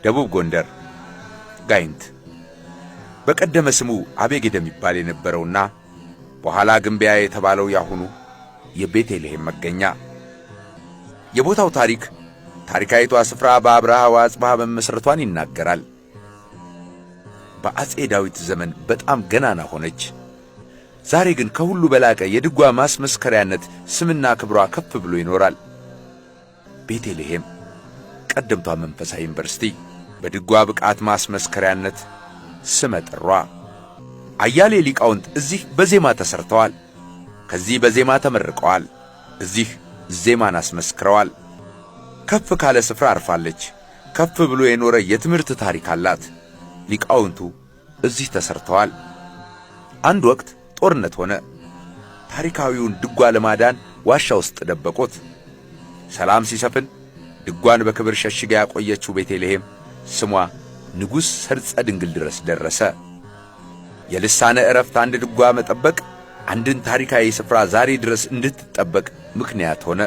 ደቡብ ጎንደር ጋይንት በቀደመ ስሙ አቤጌደም የሚባል የነበረውና በኋላ ግንቢያ የተባለው ያሁኑ የቤተልሔም መገኛ። የቦታው ታሪክ ታሪካዊቷ ስፍራ በአብርሃ ወአጽብሃ መመስረቷን ይናገራል። በአጼ ዳዊት ዘመን በጣም ገናና ሆነች። ዛሬ ግን ከሁሉ በላቀ የድጓ ማስመስከሪያነት ስምና ክብሯ ከፍ ብሎ ይኖራል። ቤተልሔም ቀደምቷ መንፈሳዊ ዩኒቨርሲቲ በድጓ ብቃት ማስመስከሪያነት ስመ ጥሯ። አያሌ ሊቃውንት እዚህ በዜማ ተሰርተዋል። ከዚህ በዜማ ተመርቀዋል። እዚህ ዜማን አስመስክረዋል። ከፍ ካለ ስፍራ አርፋለች። ከፍ ብሎ የኖረ የትምህርት ታሪክ አላት። ሊቃውንቱ እዚህ ተሰርተዋል። አንድ ወቅት ጦርነት ሆነ። ታሪካዊውን ድጓ ለማዳን ዋሻ ውስጥ ደበቁት። ሰላም ሲሰፍን ድጓን በክብር ሸሽጋ ያቆየችው ቤተልሔም ስሟ ንጉሥ ሰርጸ ድንግል ድረስ ደረሰ። የልሳነ ዕረፍት አንድ ድጓ መጠበቅ አንድን ታሪካዊ ስፍራ ዛሬ ድረስ እንድትጠበቅ ምክንያት ሆነ።